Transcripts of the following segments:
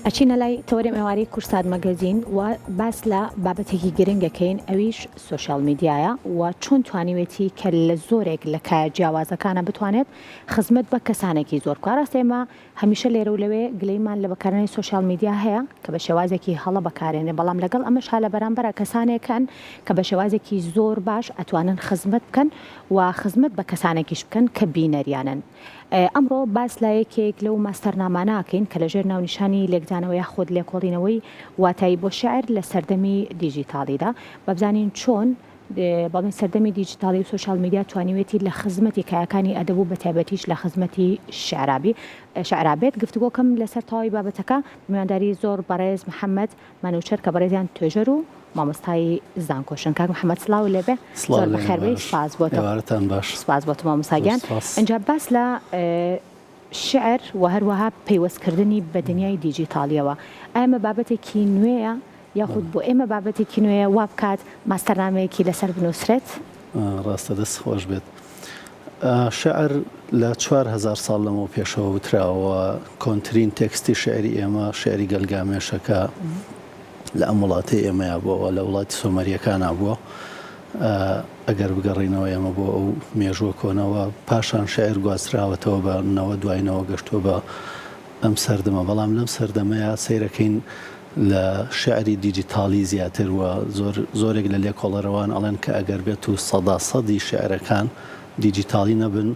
ئەچینە لای تەوەرێم ئێوارەی کوردسات مەگەزین و باس لە بابەتێکی گرنگ ئەکەین ئەویش سۆشیال میدیایە و چۆن توانیوێتی کە لە زۆرێک لە کایە جیاوازەکانە بتوانێت خزمەت بە کەسانێکی زۆر بکا ڕاستە ئێمە هەمیشە لێرە و لەوێ گلەیمان لە بەکارهێنانی سۆشیال میدیا هەیە کە بە شێوازێکی هەڵە بەکارێنێ بەڵام لەگەڵ ئەمەشا لە بەرامبەرا کەسانێک هەن کە بە شێوازێکی زۆر باش ئەتوانن خزمەت بکەن و خزمەت بە کەسانێکیش بکەن کە بینەریانن. ئەمڕۆ باس لە یەکێک لەو ماستەرنامانە ئەکەین کە لەژێر ناونیشانی لێکدانەوە یاخود لێکۆڵینەوەی واتایی بۆ شیعر لە سەردەمی دیجیتاڵیدا با بزانین چۆن بەڵێن سەردەمی دیجیتاڵی و سۆشیال میدیا توانیوێتی لە خزمەتی کایەکانی ئەدەب و بەتایبەتیش لە خزمەتی شیعرابی شیعرا بێت. گفتوگۆکەم لەسەر تەواوی بابەتەکە بە میوانداری زۆر بەڕێز محەمەد مەنوچەر کە بەڕێزیان توێژەر و مامۆستای زانکۆشن. کاک محەمەد سڵاو لێبێ. سڵاو زۆر لێ بەخێر بێی. باش. سپاس بۆ تۆ. ئێوارەتان باش. سپاس بۆ تۆ مامۆستا زۆر گیان. سپاس. ئینجا باس لە شیعر و هەروەها پەیوەستکردنی بە دنیای دیجیتاڵییەوە ئایا ئەمە بابەتێکی نوێیە یاخود بۆ ئێمە بابەتێکی نوێیە وا بکات ماستەرنامەیەکی لەسەر بنووسرێت؟ ڕاستە دەست خۆش بێت. شیعر لە 4000 ساڵ لەمەو پێشەوە وتراوە، کۆنترین تێکستی شیعری ئێمە شیعری گەلگامێشە کە لە ئەم وڵاتەی ئێمەیا بووە، لە وڵاتی سۆمەرییەکانا بووە. ئەگەر بگەڕێینەوە ئێمە بۆ ئەو مێژووە کۆنەوە، پاشان شیعر گواستراوەتەوە بە نەوە دوای نەوە گەشتووە بە ئەم سەردەمە، بەڵام لەم سەردەمەیا سەیرەکەین لە شیعری دیجیتاڵی زیاتر و زۆر زۆرێک لە لێکۆڵەرەوان ئەڵێن کە ئەگەر بێت و سەدا سەدی شیعرەکان دیجیتاڵی نەبن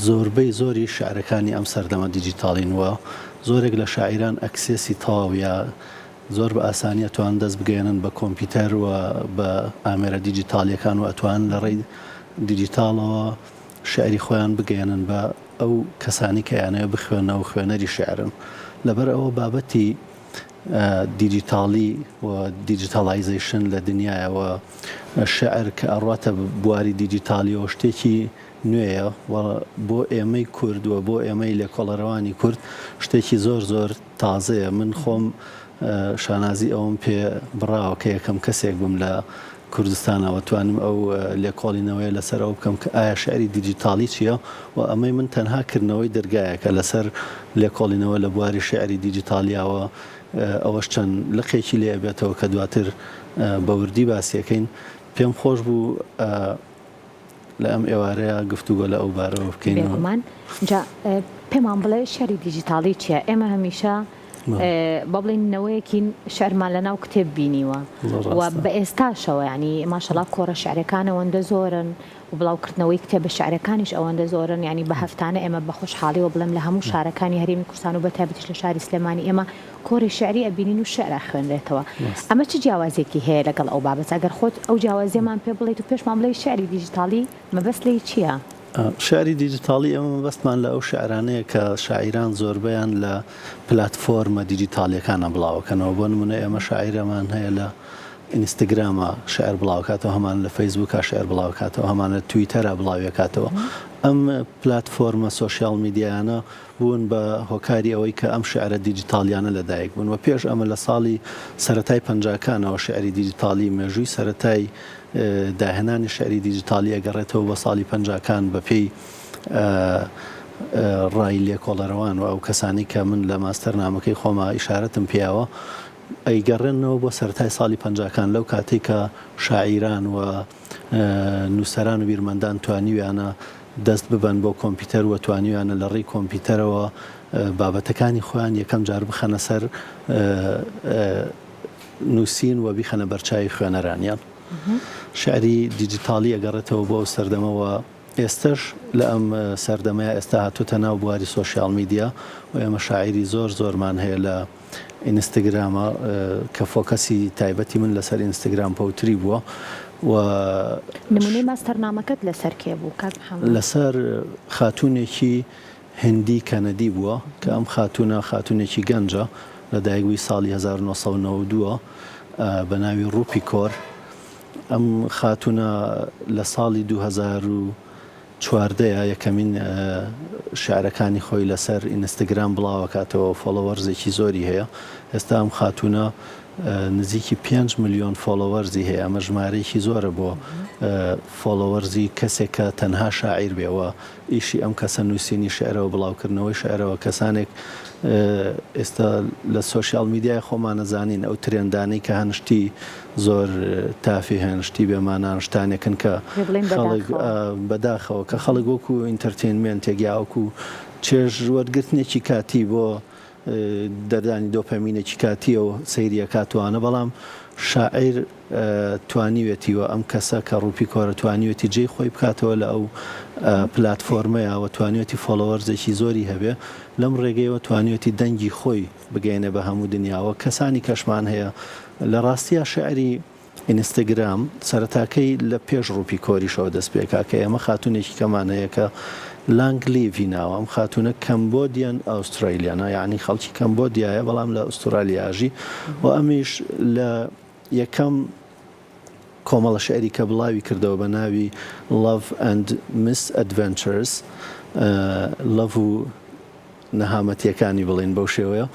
زۆربەی زۆری شیعرەکانی ئەم سەردەمە دیجیتاڵین و زۆرێک لە شاعیران access ی تەواو یا زۆر بە ئاسانی ئەتوانن دەست بگەیەنن بە کۆمپیوتەر و بە ئامێرە دیجیتاڵیەکان و ئەتوانن لە ڕێی دیجیتاڵەوە شیعری خۆیان بگەیەنن بە ئەو کەسانی کە ئەیانەوێت بخوێننەوە و خوێنەری شیعرن. لەبەر ئەوە بابەتی دیجیتاڵی و digitalization لە دنیایە و شیعر کە ئەڕواتە بواری دیجیتاڵیەوە شتێکی نوێیە و بۆ ئێمەی کورد و بۆ ئێمەی لێکۆڵەرەوانی کورد شتێکی زۆر زۆر تازەیە. من خۆم شانازی ئەوەم پێ بڕاوە کە یەکەم کەسێک بم لە کوردستانەوە توانیم ئەو لێکۆڵینەوەیە لەسەر ئەوە بکەم کە ئایا شیعری دیجیتاڵی چییە و ئەمەی من تەنها کردنەوەی دەرگایەکە لەسەر لێکۆڵینەوە لە بواری شیعری دیجیتاڵییەوە، ئەوەش چەند لقێکی لێ ئەبێتەوە کە دواتر بە وردی باسیەکەین. پێم خۆش بوو لە ئەم ئێوارەیە گفتوگۆ لە ئەو بارەوە بکەین. بێگومان. جا پێمان بڵێ شیعری دیجیتاڵی چییە؟ ئێمە هەمیشە با بڵێین نەوەیەکین شعرمان لە ناو کتێب بینیوە و بە ئێستاشەوە یانی ماشەڵا کۆڕە شعرەکان ئەوەندە زۆرن و بڵاوکردنەوەی کتێبە شعرەکانیش ئەوەندە زۆرن یانی بە هەفتانە ئێمە بە خۆشحاڵیەوە بڵێم لە هەموو شارەکانی هەرێمی کوردستان و بە تایبەتیش لە شاری سلێمانی ئێمە کۆڕی شعری ئەبینین و شعر ئەخوێنرێتەوە ئەمە چ جیاوازیەکی هەیە لەگەڵ ئەو بابەتە ئەگەر خۆت ئەو جیاوازیەمان پێ بڵێیت و پێشمان بڵێی شعری دیجیتاڵی مەبەست لێی چیە؟ شیعری دیجیتاڵی ئێمە مەبەستمان لە ئەو شیعرانەیە کە شاعیران زۆربەیان لە پلاتفۆرمە دیجیتاڵیەکانا بڵاوەکەنەوە بۆ نمونە ئێمە شاعیرەمان هەیە لە ئینستگراما شیعر بڵاوکاتەوە هەمان لە فەیسبوکا شیعر بڵاوکاتەوە هەمان لە تویتەرا بڵاویەکاتەوە ئەم پلاتفۆرمە سۆشیال میدیایانە بوون بە هۆکاری ئەوەی کە ئەم شیعرە دیجیتاڵیانە لەدایک بوون و پێش ئەمە لە ساڵی سەرەتای پەنجاکانەوە شیعری دیجیتاڵی مێژووی سەرەتای داهێنانی شیعری دیجیتاڵی ئەگەڕێتەوە بۆ ساڵی پەنجاکان بەپێی ڕای لێکۆڵەرەوان و ئەو کەسانەی کە من لە ماستەرنامەکەی خۆما ئیشارەتم پێیاوە ئەیگەڕێننەوە بۆ سەرەتای ساڵی پەنجاکان لەو کاتەی کە شاعیران و نووسەران و بیرمەندان توانیویانە دەست ببەن بۆ کۆمپیوتەر و توانیویانە لە ڕێی کۆمپیوتەرەوە بابەتەکانی خۆیان یەکەم جار بخەنە سەر نووسین و بیخەنە بەرچاوی خوێنەرانیان. شیعری دیجیتاڵی ئەگەڕێتەوە بۆ ئەو سەردەمە و ئێستەش لە ئەم سەردەمەیا ئێستا هاتووتە ناو بواری سۆشیال میدیا و ئێمە شاعیری زۆر زۆرمان هەیە لە ئینستگرامە کە focus ی تایبەتی من لەسەر ئینستگرام poetry بووە و نمونەی ماستەرنامەکەت لەسەر کێ بوو کاک محەمەد؟ لەسەر خاتوونێکی هندی کەنەدی بووە کە ئەم خاتوونە خاتوونێکی گەنجە لە دایکبووی ساڵی 1992 بە ناوی ڕوپی کۆر ئەم خاتوونە لە ساڵی 2014 یەکەمین شعرەکانی خۆی لەسەر ئینستگرام بڵاوەکاتەوە followers ێکی زۆری هەیە ئێستا ئەم خاتوونە. نزیکی 5 ملیۆن followers ی هەیە ئەمە ژمارەیەکی زۆرە بۆ followers ی کەسێک کە تەنها شاعیر بێ و ئیشی ئەم کەسە نووسینی شیعرە و بڵاوکردنەوەی شیعرەوە کەسانێک ئێستا لە سۆشیال میدیای خۆمان ئەزانین ئەو trend انەی کە هەن شتی زۆر تافی هەن شتی بێمانان شتانێکن کە خەڵک بەداخەوە کە خەڵک وەکو entertainment ێک یا وەکو چێژ وەرگرتنێکی کاتی بۆ دەردانی دۆپەمینێکی کاتیەوە سەیری ئەکات وانە بەڵام شاعیر توانیوێتی و ئەم کەسە کە ڕوپی کۆرە توانیوێتی جێی خۆی بکاتەوە لە ئەو پلاتفۆرمەیا و توانیوێتی followers ێکی زۆری هەبێ لەم ڕێگەیەوە توانیوێتی دەنگی خۆی بگەیەنێ بە هەموو دنیا و کەسانی کەشمان هەیە لە ڕاستیا شیعری ئینستگرام سەرەتاکەی لە پێش ڕوپی کۆریشەوە دەست پێکا کە ئێمە خاتونێکی کەمان هەیە کە لانگ لیڤی ناوە ئەم خاتونە Cambodian Australian ە یانی خەڵکی کەمبۆدیایە بەڵام لە ئوسترالیا ئەژی و ئەمیش لە یەکەم کۆمەڵە شعری کە بڵاوی کردەوە بە ناوی Love and Misadventures Love و نەهامەتیەکانی بڵێین بەو شێوەیە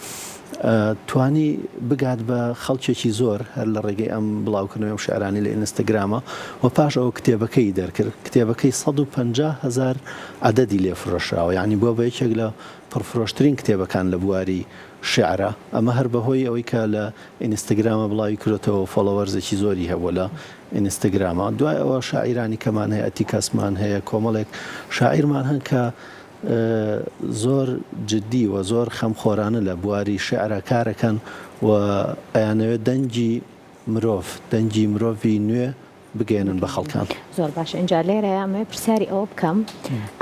توانی بگات بە خەڵکێکی زۆر هەر لە ڕێگەی ئەم بڵاوکردنەوەی ئەم شعرانەی لە ئینستاگرامە و پاش ئەوە کتێبەکەی دەرکرد کتێبەکەی 150 هەزار عەدەدی لێ فرۆشراوە یعنی بووە بە یەکێک لە پڕفرۆشترین کتێبەکان لە بواری شعرا ئەمە هەر بەهۆی ئەوەی کە لە ئینستاگرامە بڵاوی کردۆتەوە followers ێکی زۆری هەبووە لە ئینستاگرامە دوای ئەوە شاعیرانی کەمان هەیە ئەتیکەسمان هەیە کۆمەڵێک شاعیرمان هەن کە زۆر جدی و زۆر خەمخۆرانە لە بواری شیعرا کارەکەن و ئەیانەوێت دەنگی مرۆڤ، دەنگی مرۆڤی نوێ بگەیەنن بە خەڵکان. زۆر باشە ئینجا لێرەیا ئەمەوێ پرسیاری ئەوە بکەم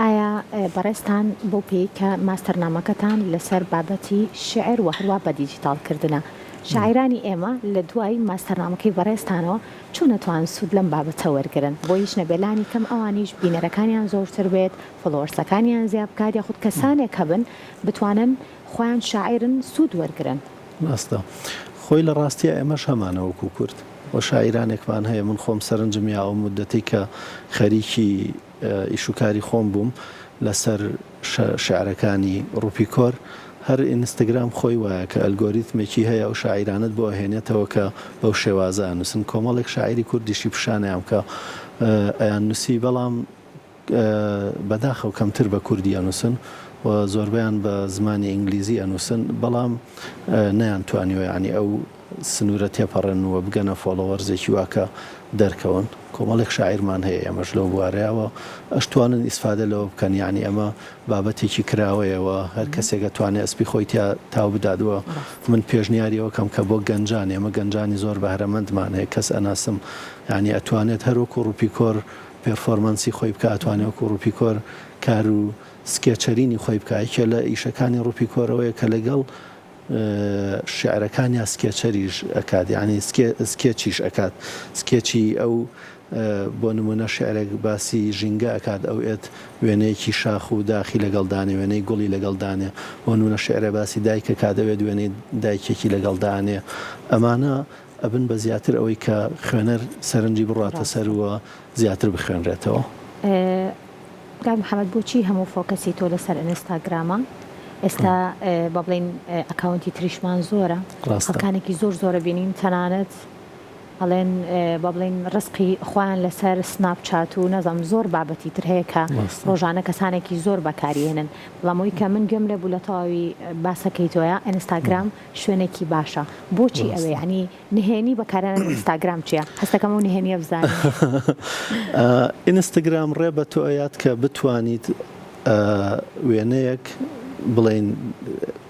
ئایا بەڕێزتان بەو پێیەی کە ماستەرنامەکەتان لەسەر بابەتی شیعر و هەروا بە دیجیتاڵ کردنە شاعیرانی ئێمە لە دوای ماستەرنامەکەی بەڕێزتانەوە چۆن ئەتوانن سوود لەم بابەتە وەرگرن بۆ هیچ نەبێ لانی کەم ئەوانیش بینەرەکانیان زۆرتر بێت followers ەکانیان زیا بکات یاخود کەسانێک هەبن بتوانن خۆیان شاعیرن سوود وەرگرن. ڕاستە. خۆی لە ڕاستیا ئێمەش هەمانە وەکوو کورد و شاعیرانێکمان هەیە من خۆم سەرنجم یا ئەو موددەتەی کە خەریکی ئیش و کاری خۆم بووم لەسەر شیعرەکانی ڕوپیکۆر هەر ئینستگرام خۆی وایە کە ئەلگۆریتمێکی هەیە ئەو شاعیرانەت بۆ ئەهێنێتەوە کە بەو شێوازە ئەنووسن کۆمەڵێک شاعیری کوردیشی پیشانیان کە ئەیاننووسی بەڵام بەداخەوە کەمتر بە کوردی ئەنووسن و زۆربەیان بە زمانی ئینگلیزی ئەنووسن بەڵام نەیانتوانیوە یانی ئەو سنوورە تێپەڕێنن و بگەنە followers ێکی وا کە دەرکەون. کۆمەڵێک شاعیرمان هەیە ئێمەش لەو بوارەیا و ئەشتوانن ئیسفادە لەوە بکەن یانی ئەمە بابەتێکی کراوەیە و هەر کەسێک ئەتوانێ ئەسپی خۆی تیا تاو بدات و من پێشنیاری ئەوە کەم کە بۆ گەنجان ئێمە گەنجانی زۆر بەهرەمەندمان هەیە کەس ئەناسم یانی ئەتوانێت هەر وەکوو ڕوپیکۆر performance ی خۆی بکا ئەتوانێ وەکو ڕوپیکۆر کار و سکێچەرینی خۆی بکا یەکێ لە ئیشەکانی ڕوپیکۆر ئەوەیە کە لەگەڵ شیعرەکانیا سکێچەریش ئەکات یانی سکێچیش ئەکات سکێچی ئەو بۆ نمونە شیعرێک باسی ژینگە ئەکات ئەو ئێت وێنەیەکی شاخ و داخی لەگەڵ دانێ وێنەی گوڵی لەگەڵ دانێ بۆ نمونە شیعرێ باسی دایک ئەکات ئەوێت وێنەی دایکێکی لەگەڵ دانێ ئەمانە ئەبن بە زیاتر ئەوەی کە خوێنەر سەرنجی بڕواتە سەر و زیاتر بخوێنرێتەوە. کاک محمد بۆچی هەموو focus ی تۆ لەسەر ئینستاگرامە ئێستا با بڵێین account ی تریشمان زۆرە خەڵکانێکی زۆر زۆرە بینین تەنانەت ئەڵێن با بڵێین ڕزقی خۆیان لەسەر سناپ چات و نازانم زۆر بابەتی تر هەیە کە ڕۆژانە کەسانێکی زۆر بەکاریێنن بەڵام ئەوی کە من گوێم لێ بوو لە تەواوی باسەکەی تۆیە ئینستاگرام شوێنێکی باشە بۆچی ئەوێ یانی نهێنی بەکارهێنانی ئینستاگرام چیە هەستەکەم ئەو نهێنیە بزانم. ئینستگرام ڕێ بە تۆ ئەیات کە بتوانیت وێنەیەک بڵێین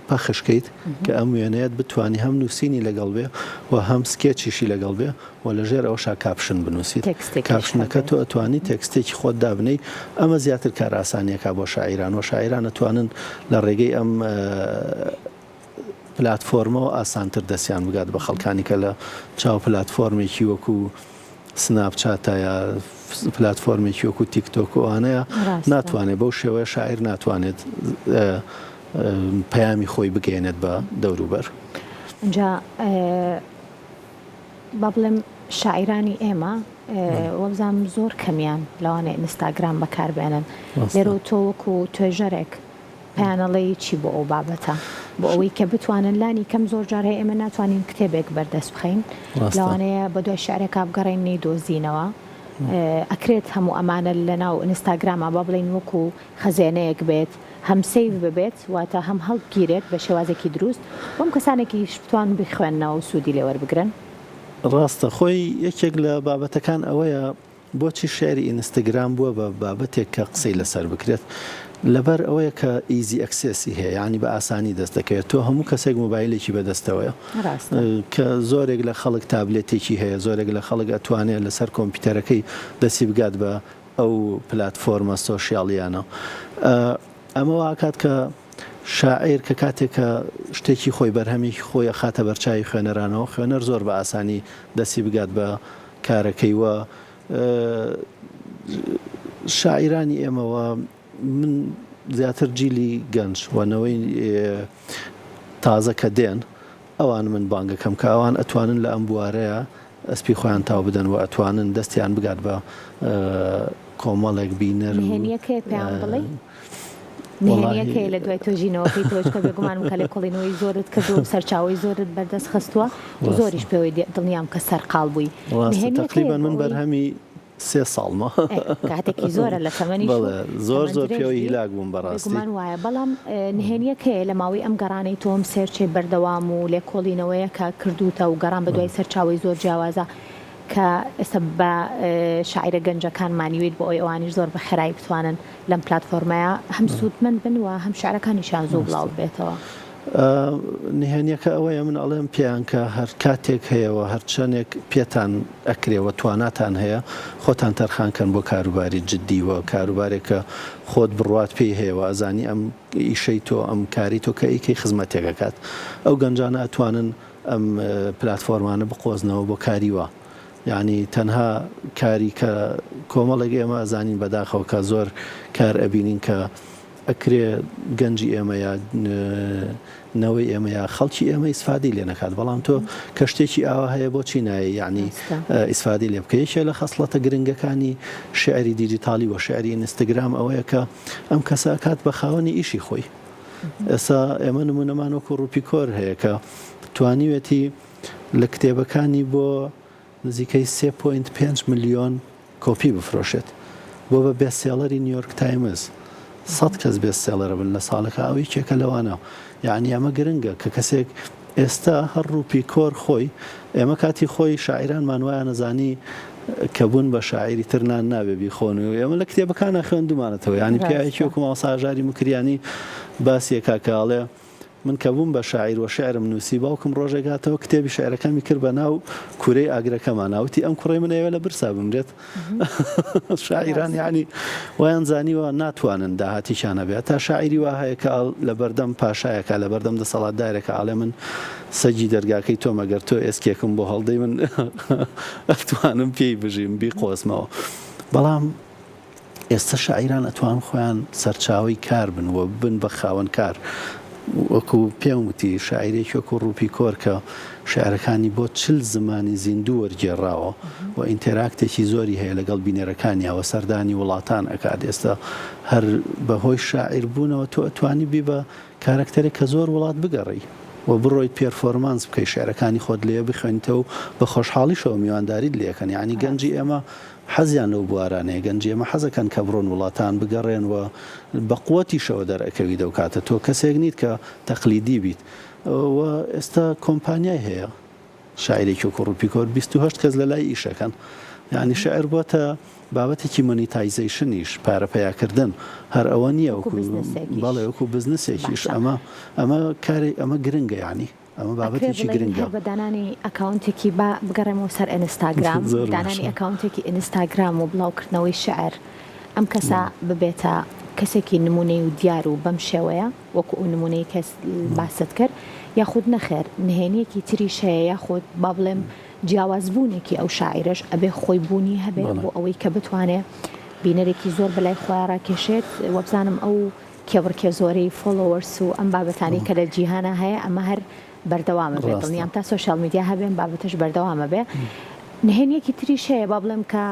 پەخش کەیت کە ئەم وێنەیەت بتوانی هەم نووسینی لەگەڵ بێ و هەم سکێچیشی لەگەڵ بێ و لەژێر ئەوەشا caption بنووسیت caption ەکە تۆ ئەتوانی تێکستێکی خۆت دابنێی ئەمە زیاتر کارئاسانیەکە بۆ شاعیران و شاعیران ئەتوانن لە ڕێگەی ئەم پلاتفۆرمەوە ئاسانتر دەستیان بگات بە خەڵکانی کە لە چاو پلاتفۆرمێکی وەکو سناپ چاتا یا پلاتفۆرمێکی وەکو تیک تۆک و ئەوانەیە ناتوانێت بەو شێوەیە شاعیر ناتوانێت پەیامی خۆی بگەیەنێت بە دەوروبەر. ئینجا با بڵێم شاعیرانی ئێمە وابزانم زۆر کەمیان لەوانەیە ئینستاگرام بەکاربێنن لێرەوە تۆ وەکو توێژەرێک پێیان ئەڵێی چی بۆ ئەو بابەتە؟ بۆ ئەوەی کە بتوانن لانی کەم زۆر جار هەیە ئێمە ناتوانین کتێبێک بەردەست بخەین لەوانەیە بە دوای شعرێکا بگەڕێین نەیدۆزینەوە ئەکرێت هەموو ئەمانە لەناو ئینستاگراما با بڵێین وەکو خەزێنەیەک بێت هەم save ببێت واتە هەم هەڵبگیرێت بە شێوازێکی دروست و هەم کەسانێکیش بتوان بیخوێننەوە و سوودی لێ وەربگرن. ڕاستە خۆی یەکێک لە بابەتەکان ئەوەیە بۆچی شیعری ئینستگرام بووە بە بابەتێک کە قسەی لەسەر بکرێت؟ لەبەر ئەوەیە کە easy access ی هەیە یانی بە ئاسانی دەست دەکەوێت تۆ هەموو کەسێک مۆبایلێکی بەدەستەوەیە کە زۆرێک لە خەڵک تابلێتێکی هەیە زۆرێک لە خەڵک ئەتوانێت لەسەر کۆمپیوتەرەکەی دەستی بگات بە ئەو پلاتفۆرمە سۆشیالیانە ئەمە واکات کە شاعیر کە کاتێک کە شتێکی خۆی بەرهەمێکی خۆی ئەخاتە بەرچاوی خوێنەرانەوە خوێنەر زۆر بە ئاسانی دەستی بگات بە کارەکەی و شاعیرانی ئێمە و من زیاتر جیلی گەنج و نەوەی تازە کە دێن ئەوان من بانگەکەم کە ئەوان ئەتوانن لە ئەم بوارەیە ئەسپی خۆیان تاو بدەن و ئەتوانن دەستیان بگات بە کۆمەڵێک بینەر و نهێنیەکەیە پێیان بڵێی؟ نهێنیەکەیە لە دوای تۆژینەوەکەی تۆش کە بێگومانم کە لێکۆڵینەوەی زۆرت کردووە و سەرچاوەی زۆرت بەردەست خستووە و زۆریش پێوەی دڵنیام کە سەرقاڵ بووی. ڕاستە تەقریبەن من بەرهەمی سێ ساڵمە. کاتێکی زۆرە لە تەمەنیش و بەڵێ زۆر زۆر پێوەی هیلاک بووم بەڕاستی. بێگومان وایە بەڵام نهێنیەکەیە لە ماوەی ئەم گەڕانەی تۆ ئەم search ەی بەردەوام و لێکۆڵینەوەیە کە کردووتە و گەڕان بەدوای سەرچاوەی زۆر جیاوازە کە ئێستا بە شاعیرە گەنجەکان مانیویت بۆ ئەوەی ئەوانیش زۆر بە خێرایی بتوانن لەم پلاتفۆرمەیە هەم سوودمەند بن و هەم شعرەکانیشیان زوو بڵاو ببێتەوە. نهێنیەکە ئەوەیە من ئەڵێم پێیان کە هەر کاتێک هەیە و هەر چەنێک پێتان ئەکرێ و تواناتان هەیە خۆتان تەرخان کەن بۆ کاروباری جدی و کاروبارێک کە خۆت بڕوات پێی هەیە و ئەزانی ئەم ئیشەی تۆ ئەم کاری تۆ کە ئەیکەی خزمەتێک ئەکات ئەو گەنجانە ئەتوانن ئەم پلاتفۆرمانە بقۆزنەوە بۆ کاری وا یانی تەنها کاری کە کۆمەڵێک ئێمە ئەزانین بەداخەوە کە زۆر کار ئەبینین کە ئەکرێ گەنجی ئێمە یا نەوەی ئێمە یا خەڵکی ئێمە ئیسفادەی لێ نەکات بەڵام تۆ کە شتێکی ئاوا هەیە بۆچی نایە یعنی ئیسفادەی لێ بکە یەکێ لە خەسڵەتە گرنگەکانی شعری دیجیتالی و شعری ئینستاگرام ئەوەیە کە ئەم کەسە ئەکات بە خاوەنی ئیشی خۆی ئێستا ئێمە نمونەمان وەکو ڕوپیکۆر هەیە کە توانیوێتی لە کتێبەکانی بۆ نزیکەی 3.5 ملیۆن کۆپی بفرۆشێت بۆ بە bestseller ی نیویۆرک تایمز سەد کەس bestseller ە بن لە ساڵەکە ئەو یەکێکە لەوانە یعنی ئەمە گرنگە کە کەسێک ئێستا هەر ڕوپی کۆر خۆی ئێمە کاتی خۆی شاعیرانمان وایانەزانی کە بوون بە شاعیری تر نان نابێ بیخۆن و ئێمە لە کتێبەکانا خوێندومانەتەوە یانی پیاوێکی وەکو مامۆستا هەژاری موکریانی باسی ئەکا کە ئەڵێ من کە بووم بە شاعیر و شعرم نووسی باوکم ڕۆژێک هاتەوە کتێبی شعرەکەمی کرد بە ناو کورەی ئاگرەکەمانا وتی ئەم کوڕەی من ئەیەوێ لە برسا بمرێت شاعیران یانی وایان زانیوە ناتوانن داهاتیشیان هەبێ هەتا شاعیری وا هەیە کە لە بەردەم پاشایەکە لە بەردەم دەسەڵاتدارێکە ئەڵێ من سەگی دەرگاکەی تۆم ئەگەر تۆ ئێسکێکم بۆ هەڵدەی من ئەتوانم پێی بژیم بیقۆزمەوە بەڵام ئێستا شاعیران ئەتوان خۆیان سەرچاوەی کار بن و ببن بە خاوەن کار وەکو پێم وتی شاعیرێکی وەکو ڕوپی کۆر کە شیعرەکانی بۆ چل زمانی زیندوو وەرگێڕراوە و interact ێکی زۆری هەیە لەگەڵ بینەرەکانیا و سەردانی وڵاتان ئەکات ئێستا هەر بە هۆی شاعیر بوونەوە تۆ ئەتوانی بی بە کارەکتەرێک کە زۆر وڵات بگەڕێی و بڕۆیت performance بکەی شیعرەکانی خۆت لێ بخوێنیتەوە و بە خۆشحاڵیشەوە میوانداریت لێ ئەکەن یانی گەنجی ئێمە حەزیان لەو بوارانەیە گەنجی ئێمە حەزەکەن کە بڕۆن وڵاتان بگەڕێن و بە قوەتیشەوە دەرئەکەوی دەو کاتە تۆ کەسێک نیت کە تەقلیدی بیت و ئێستا کۆمپانیای هەیە شاعیرێکی وەکو ڕوپیکۆر 28 کەس لە لای ئیشەکەن یعنی شعر بۆتە بابەتێکی monetization یش پارە پەیاکردن هەر ئەوە نییە وەکو بەڵێ وەکو بزنسێکیش ئەمە ئەمە کاری ئەمە گرنگە یعنی ئەمە بابەتێکی گرنگە. هەر بە دانانی ئەکاونتێکی با بگەڕێمەوە سەر ئینستاگرام دانانی ئەکاونتێکی ئینستاگرام و بڵاوکردنەوەی شعر ئەم کەسە ببێتە کەسێکی نمونەی و دیار و بەم شێوەیە وەکو ئەو نمونەی کەس باست کرد یاخود نەخێر نهێنیەکی تریش هەیە یاخود با بڵێم جیاوازبوونێکی ئەو شاعیرەش ئەبێ خۆی بوونی هەبێ بۆ ئەوەی کە بتوانێ بینەرێکی زۆر بەلای خۆیان ڕاکێشێت وەبزانم ئەو کێبڕکێ زۆرەی followers و ئەم بابەتانەی کە لە جیهانا هەیە ئەمە هەر بەردەوامە بێت دڵنیام تا سۆشیال میدیا هەبێ ئەم بابەتەش بەردەوامە بێ نهێنیەکی تریش هەیە با بڵێم کە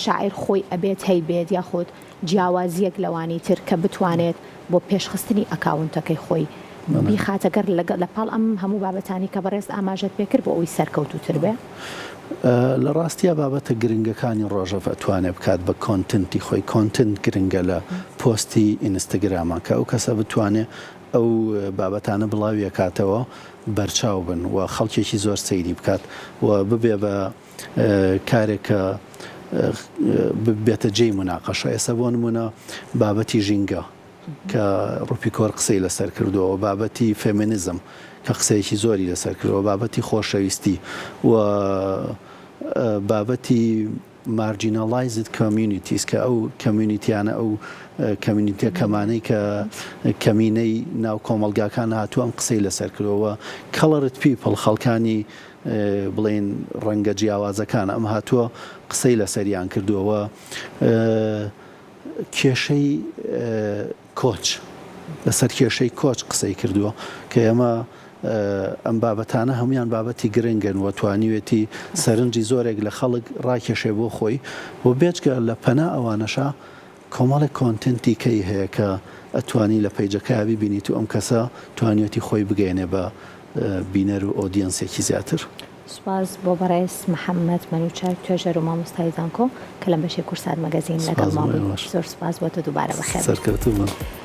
شاعیر خۆی ئەبێت هەیبێت یاخود جیاوازیەک لەوانی تر کە بتوانێت بۆ پێشخستنی ئەکاونتەکەی خۆی. بیخاتە گەڕ لە پاڵ ئەم هەموو بابەتانی کە بەڕێزت ئاماژەت پێکرد بۆ ئەوەی سەرکەوتووتر بێ؟ لە ڕاستیا بابەتە گرنگەکانی ڕۆژەڤ ئەتوانێ بکات بە content ی خۆی، content گرنگە لە پۆستی ئینستگراما کە ئەو کەسە بتوانێ ئەو بابەتانە بڵاویەکاتەوە بەرچاو بن و خەڵکێکی زۆر سەیری بکات و ببێ بە کارێک کە ببێتە جێی موناقەشە ئێستا بۆ نمونە بابەتی ژینگە کە ڕوپیکۆر قسەی لەسەر کردووە و بابەتی فێمینیزم کە قسەیەکی زۆری لەسەر کردووە بابەتی خۆشەویستی و بابەتی marginalized communities کە ئەو community یانە ئەو community یە کەمانەی کە کەمینەی ناو کۆمەڵگاکان هاتووە ئەم قسەی لەسەر کردووە و colored people خەڵکانی بڵێین ڕەنگە جیاوازەکان ئەم هاتووە قسەی لەسەریان کردووە و کێشەی کۆچ، لەسەر کێشەی کۆچ قسەی کردووە کە ئێمە ئەم بابەتانە هەموویان بابەتی گرنگن و توانیوێتی سەرنجی زۆرێک لە خەڵک ڕاکێشێ بۆ خۆی و بێجگە لە پەنا ئەوانەشا کۆمەڵێک content ی کەی هەیە کە ئەتوانی لە page ەکەیا بیبینیت و ئەم کەسە توانیوێتی خۆی بگەیەنێ بە بینەر و audience ێکی زیاتر. سوپاس بۆ بەڕێز محەمەد مەنوچەر توێژەر و مامۆستای زانکۆ کە لەم بەشەی کوردسات مەگەزین سوپاس لەگەڵمان بۆ بوویت ئێوەش. زۆر سوپاس بۆ تۆ دووبارە بەخێر بێیت. سەرکەوتوو بن.